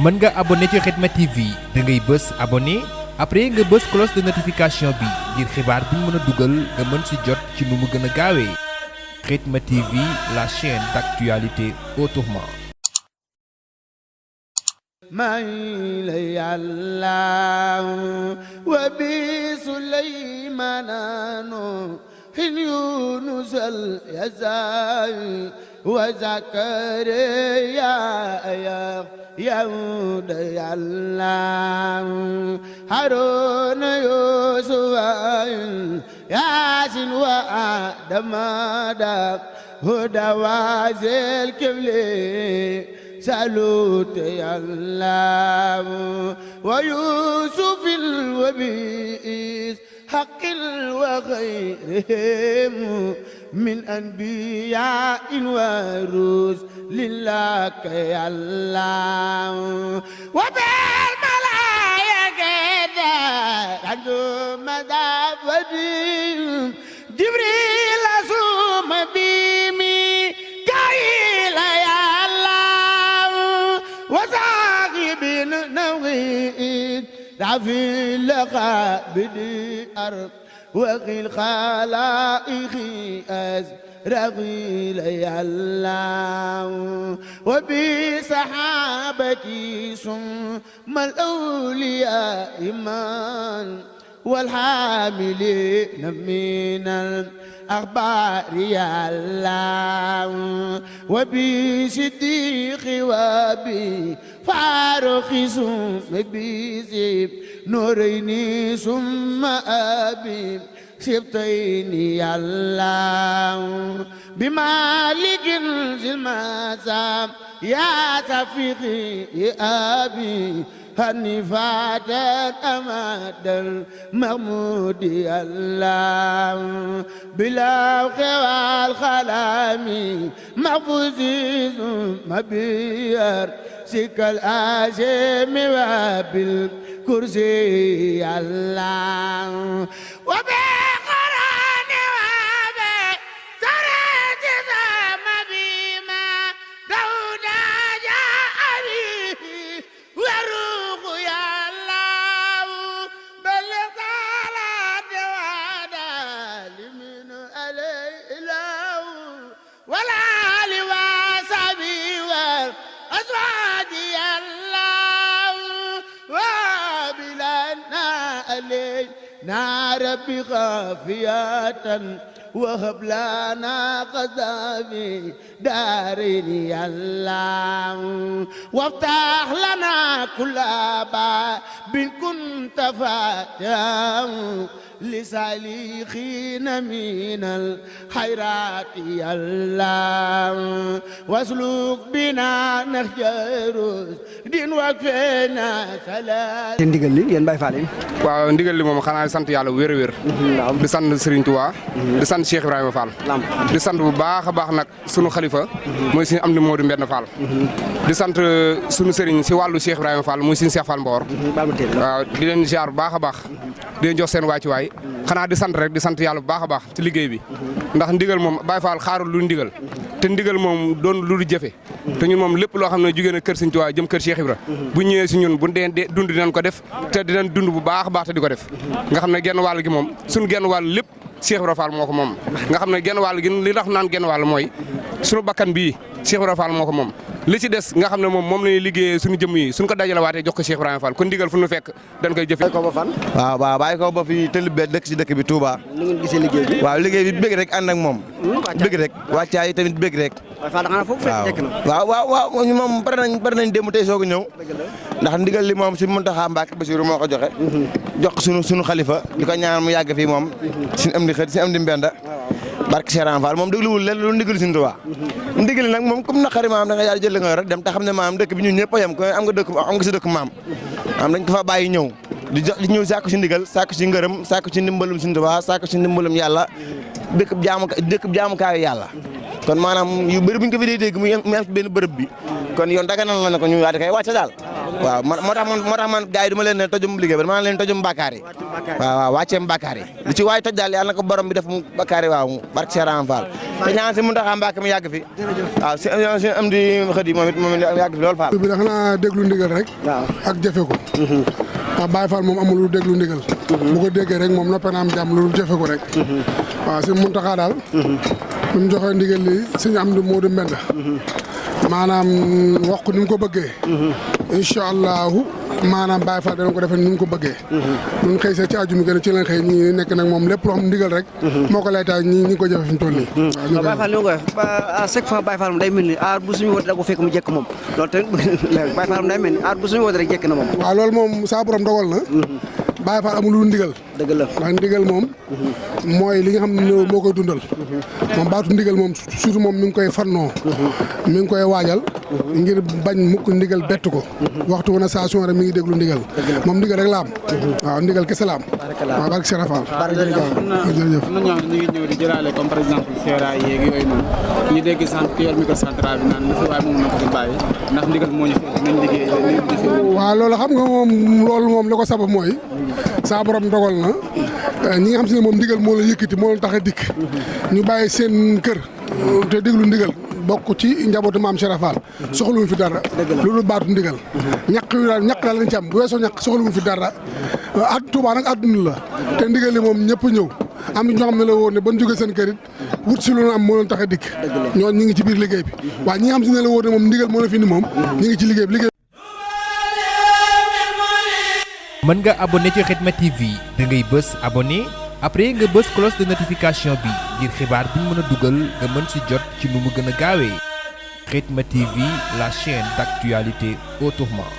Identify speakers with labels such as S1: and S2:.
S1: mën nga abonné ci Khidma TV da ngay bës abonné après nga bës cloche de notification bi ngir xibaar bu ñu mën a dugal nga mën ci jot ci nu mu gën a gaawee Khidma TV, la chaîne d'actualité autrement.
S2: حين يونس اليزاي وزكريا يهود الله هارون يوسف ياسين وآدم هدى وازل كبلي سالوت الله ويوسف الوبيس حق وغيرهم من أنبياء ورسل لله يا الله وبالملائكة عندهم مدافدين جبريل سوم بيمي كايل يا الله وصاحب نويد رافي اللقاء بدي أرض وقيل خلائق أزرقي لي الله وبصحابتي ثم الأولياء إيمان والحاملين من الأخبار يا الله وبصديق وبي فاروق ثم بزيب نورين ثم أبي سبتين يا الله بمالك المسام يا تفيقي يا أبي هنفات أمد المغمود يا الله بلا خوال خلامي محفوظي ثم بيار سك الآزم وبالكرسي يا الله وبقرآن وبترات ثم بما داود جاء به وروح يا الله بلغ صلاة وعدال من الإله ولا لواسبي والأزواج يا الله وبلنا علينا ربي خافية وهب لنا قذافي دارين يا الله وافتح لنا كل باب كنت فاتحا لسالخين من الخيرات يا الله واسلك بنا نخجر دين وكفنا سلام
S3: ndigal li yéen Baye Fall yi
S4: waaw ndigal li moom xanaa sant yàlla wér a wér di sant Serigne Touba di sant Cheikh Ibrahima Fall di sant bu baax a baax nag sunu xalifa mooy suñu am di Modou Mbenn Fall di sant sunu Serigne si wàllu Cheikh Ibrahima Fall muy suñu Cheikh Fall Mbor waaw di leen ziar bu baax a baax di leen jox seen wàccuwaay xanaa di sant rek di sant yàlla bu baax a baax ci liggéey bi ndax ndigal moom Baye Fall xaarul lu ndigal te ndigal moom doon lu jëfe te ñun moom lépp loo xam ne jugee na kër Serigne Touba jëm kër Cheikh Ibra bu ñëwee si ñun bu dee dund dinañ ko def te dinañ dund bu baax a baax te di ko def nga xam ne genn wàll gi moom suñu genn wàll lépp Cheikh Ibra Fall moo ko moom nga xam ne genn wàll gi li tax naan genn wàll mooy suñu bakkan bii Cheikh Ibra Fall moo ko moom li ci des nga xam ne moom la ñuy liggéeyee suñu jëmm yi suñu ko dajale waatee jox ko Cheikh Ibrahima Fall kon ndigal fu ñu fekk dañ koy jëfe
S3: ko ba fan
S5: waaw bàyyi ko ba fi tëlibee dëkk si dëkk bi Touba
S3: nu ngeen gisee liggéey bi
S5: waaw liggéey bi bëgg rek ànd ak moom bëgg rek wàccaay yi tamit bëgg rek
S3: Baye Fall xanaa foofu fekk tekk na
S5: waaw ñu moom pare nañ démb tey soog a ñëw ndax ndigal li moom si Mountakha Mbacké Bassirou moo ko joxe jox sunu xalifa di ko ñaan mu yàgg fii moom suñu am di xët suñu am di mbenda barke Cheikh Fall moom dégluwul leen lu ndigal suñu Touba ndigal nag moom comme naqari maam da nga yaa jël nga rek dem te xam ne maam dëkk bi ñun ñëpp a yem ko am nga si dëkk maam dañ ko fa bàyyi ñëw di ñëw sàkku si ndigal sàkku si ngërëm sàkku si ndimbalum suñu Touba sàkku si ndimbalum yàlla dëkk jaamukaayu yàlla kon maanaam yu bëri bu ñu ko fi dee dégg mu am benn bërëb bi kon yoon daganal na ko ñu waa di koy wàcce daal waaw moo tax man gars yi du ma leen ne tojum liggéey ba maa leen tojum bàkkaar yi waaw wàcceem bàkkaar yi lu ci waay toj daal yàlla na ko borom bi def mu bàkkaar yi waaw barke Cheikh Rahane Fall te ñaan si Mountakha Mbacké mu yàgg fi waaw si am di xët yi moom yàgg fi loolu Fall
S6: bi da xanaa déglu ndigal rek ak jëfe ko ndax Baye Fall moom amul lu déglu ndigal bu ko déggee rek moom noppee na am jàmm lu jëfe ko rek waaw si Mountakha daal bi mu joxee ndigal li sëñ Amdi Modou Mbenda maanaam wax ko ni mu ko bëggee incha allahu maanaam Baye Fall dana ko defee ni mu ko bëggee ñun xëy sa ci aju mi gën a ci lañ xëy ñi nekk nag moom lépp loo xam ndigal rek moo ko lay taay ñi ngi ko jëfe fi mu toll nii
S3: waaw Baye Fall li ma koy wax à chaque fois Baye Fall moom day mel ni aar bu suñu woote da ko fekk mu jekk moom loolu tamit Baye Fall moom day mel ni aar bu suñu woote rek jekk na moom
S6: waaw loolu moom saa borom dogal na Baye Fall amul lu ndigal
S3: dëgg la
S6: ndax ndigal moom mooy li nga xam ne moo koy dundal moom baatu ndigal moom surtout moom mi ngi koy fannoo mi ngi koy waajal ngir bañ mukk ndigal bett ko waxtu wu na station rek mi ngi déglu ndigal moom ndigal rek la am waaw ndigal kese la am waaw barke Cheikh Fall jërëjëf
S7: am na ñoo ñu ngi ñëw di jëlaale comme par exemple feeraay yeeg yooyu noonu ñu dégg sant ki yor micro central bi naan lu fi waaye moom na ko fi bàyyi ndax ndigal moo ñu fi nañ liggéey
S6: waaw loolu xam nga moom loolu moom li ko sabab mooy saa borom dogal na ñi nga xam si ne moom ndigal moo la yëkkati moo la tax a dikk ñu bàyyi seen kër te déglu ndigal bokk ci njabootu maam Cheikh Fall soxluwuñ fi dara loolu baatu ndigal ñaq yu daal ñaq daal lañ ci am bu weesoo ñaq soxluwuñ fi dara at Touba nag àdduna la te ndigal li moom ñëpp ñëw am ñoo xam ne la woon ne ban jógee seen kër it wut si lu am moo leen tax a dikk ñoo ñi ngi ci biir liggéey bi waaye ñi nga xam si ne la woon ne moom ndigal moo la fi ni moom ñi ngi ci liggéey bi
S1: mën nga abonné ci Khidma TV da ngay bës abonné après nga bës cloche de notification bi ngir xibaar bi ñu mën a dugal nga mën si jot ci nu mu gën a gaawee Khidma TV, la chaîne d'actualité autrement.